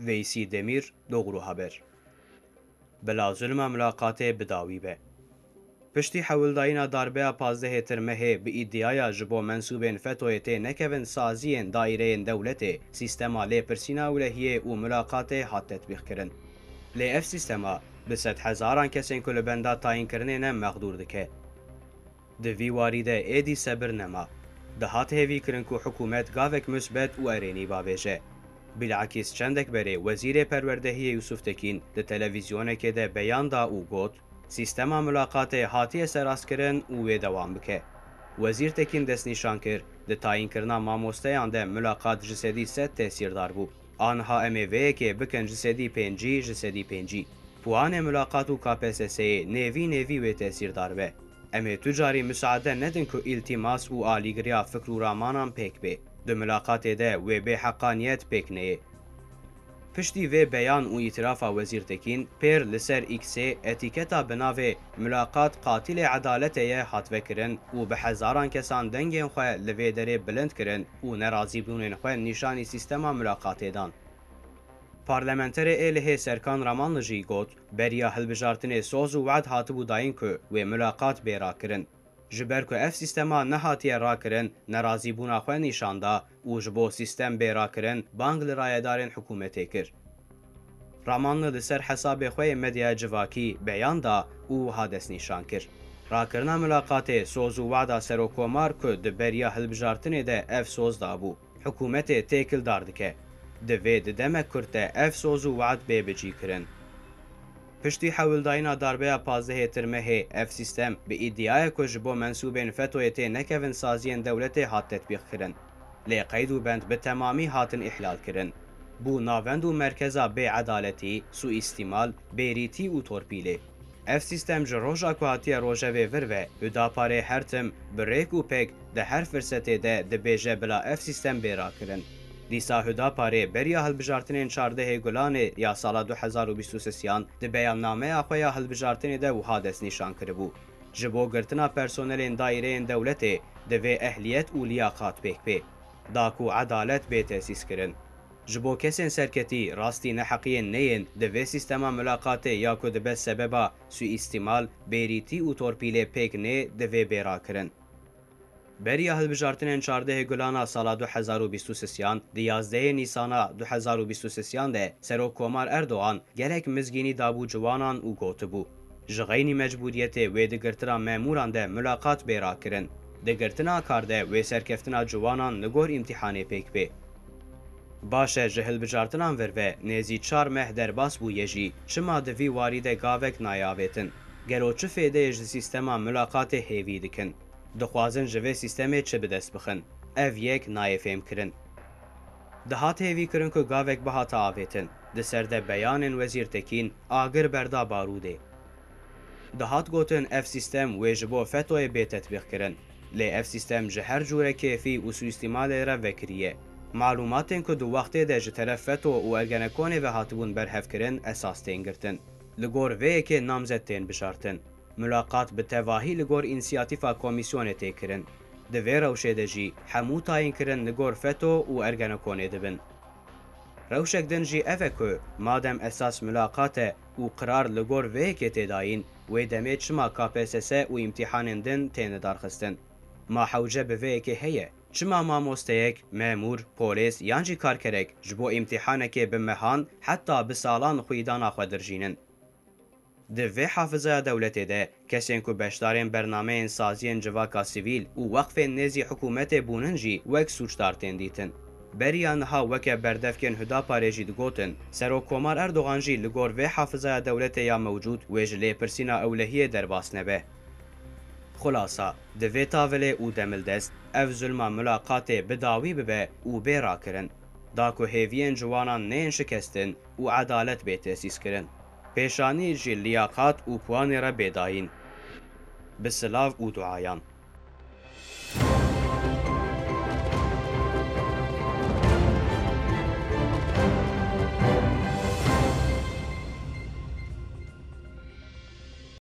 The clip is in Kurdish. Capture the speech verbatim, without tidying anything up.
Veysî Demîr, Doğru Haber. Bila zulma mulaqatê bi dawî be. Piştî hewldayîna darbeya pazdehê Tirmehê bi îdiaya ji bo mensûbên FETO'yê tê nekevin saziyên daîreyên dewletê, sîstema lêpirsîna ewlehiyê û mulaqatê hat tetbîqkirin. Lê ev sîstema bi sedhezaran kesên ku li benda tayînkirinê ne mexdûr dike. Di vî warî de êdî sebir nema. Dihat hêvîkirin ku hikûmet gavek musbet û erênî bavêje. Bilakîs çendek berê Wezîrê Perwerdehiyê Yusuf Tekîn di televîzyonekê de beyan da û got, sîstema mulaqatê hatiye serastkirin û wê dewam bike. Wezîr Tekîn destnîşan kir, di tayînkirina mamosteyan de mulaqat ji sedî sed tesîrdar bû. Aniha em ê vê yekê bikin ji sedî pêncî ji sedî pêncî. Puanê mulaqat û K P S S'yê nêvî nêvî wê tesîrdar be. Em ê tu carî misaade nedin ku îltîmas û alîgiriya fikr û ramanan pêk bê. Di mulaqatê de wê bê heqaniyet pêk neyê. Piştî vê beyan û îtirafa Wezîr Tekîn, pêr li ser X-ê etîketa bi navê Mulaqat qatilê edaletê ye hat vekirin û bi hezaran kesan dengên xwe li vê derê bilind kirin û nerazîbûnên xwe nîşanî sîstema mulaqatê dan. Parlamenterê Êlihê Serkan Ramanlı jî got, beriya hilbijartinê soz û wad hatibû dayîn ku wê mulaqat bê rakirin. Ji ber ku ev sîstema nehatiye rakirin, nerazîbûna xwe nîşan da û ji bo sîstem bê rakirin bang li rayedarên hikûmetê kir. Ramanlı li ser hesabê xwe yê medyaya civakî beyan da û wiha destnîşan kir, rakirina milaqatê soz û wada Serokkomar ku di beriya hilbijartinê de ev soz dabû, hikûmetê têkildar dike. Divê di demek kurt de ev soz û wad bê bicîkirin. Piştî hewldayîna darbeya pazdehê Tirmehê, ev sîstem bi îdiaya ku ji bo mensûbên FETO'yê tê nekevin saziyên dewletê hat tetbîqkirin. Lê qeyd û bend bi temamî hatin îhlalkirin. Bû navend û merkeza bêedaletî, suîstîmal, bêrîtî û torpîlê. Ev sîstem ji roja ku hatiye rojevê vir ve, Hudaparê her tim bi rêk û pêk di her firsetê de dibêje bila ev sîstem bê rakirin. Dîsa Hudaparê beriya hilbijartinên çardehê Gulanê ya sala du hezar û bîst û sêyan di beyannameya xwe ya hilbijartinê de wiha destnîşan kiribû, ji bo girtina personelên daîreyên dewletê divê ehliyet û liyaqat pêk bê, da ku edalet bê tesîskirin. Ji bo kesên serketî rastî neheqiyên neyên di vê sîstema milaqatê ya ku dibe sebeba suîstîmal, bêrîtî û torpîlê pêk nê divê bê rakirin. Beriya hilbijartinên çardehê Gulana sala du hezar û bîst û sêyan, di yazdehê Nîsana du hezar û bîst û sêyan de Serok Komar Erdogan gelek mizgînî dabû ciwanan û gotibû, ji xeynî mecbûriyetê wê di girtina memûran de milaqat bê rakirin. Di girtina kar de wê serkeftina ciwanan li gor îmtîhanê pêk bê. Baş e, ji hilbijartinan vir ve nêzî çar meh derbas bûye jî, çima di vî warî de gavek nayê avêtin? Gelo çi fêdeyê ji sîstema milaqatê hêvî dikin? Dixwazin ji vê sîstemê çi bi dest bixin? Ev yek nayê fêmkirin. Dihat hêvîkirin ku gavek bihata avêtin, di ser de beyanên Wezîr Tekîn agir berda barûdê. Dihat gotin ev sîstem wê ji bo FETO'yê bê tetbîqkirin. Lê ev sîstem ji her cûre kêfî û suîstîmalê re vekirî ye. Malûmatên ku di wextê de ji teref FETO û Ergenekonê ve hatibûn berhevkirin esas tên girtin. Li gor vê yekê namzet tên bijartin. Mulaqat bi tevahî li gor însiyatîfa komîsyonê tê kirin. Di vê rewşê de jî hemû tayînkirin li gor FETO û Ergenekonê dibin. Rewşek din jî ev e ku madem esas mulaqat e û qirar li gor vê yekê tê dayîn, wê demê çima K P S S û îmtîhanên din têne darxistin? Ma hewce bi vê yekê heye? Çima mamosteyek, memûr, polês yan jî karkerek ji bo îmtîhanekê bi mehan, heta bi salan xwîdana xwe dirjînin? Di vê hafizaya dewletê de kesên ku beşdarên bernameyên saziyên civaka sivîl û weqfên nêzî hikûmetê bûnin jî wek sûcdar tên dîtin. Beriya niha weke berdevkên Hudaparê jî digotin, Serok Komar Erdogan jî li gor vê hafizaya dewletê ya mewcûd wê ji lêpirsîna ewlehiyê derbas nebe. Xulasa, di vê tavilê û demildest ev zulma mulaqatê bi dawî bibe û bê rakirin, da ku hêviyên ciwanan neyên şikestin û edalet bê tesîskirin. Pêşanî ji liyaqat û puanê re bê dayîn. Bi silav û duayan.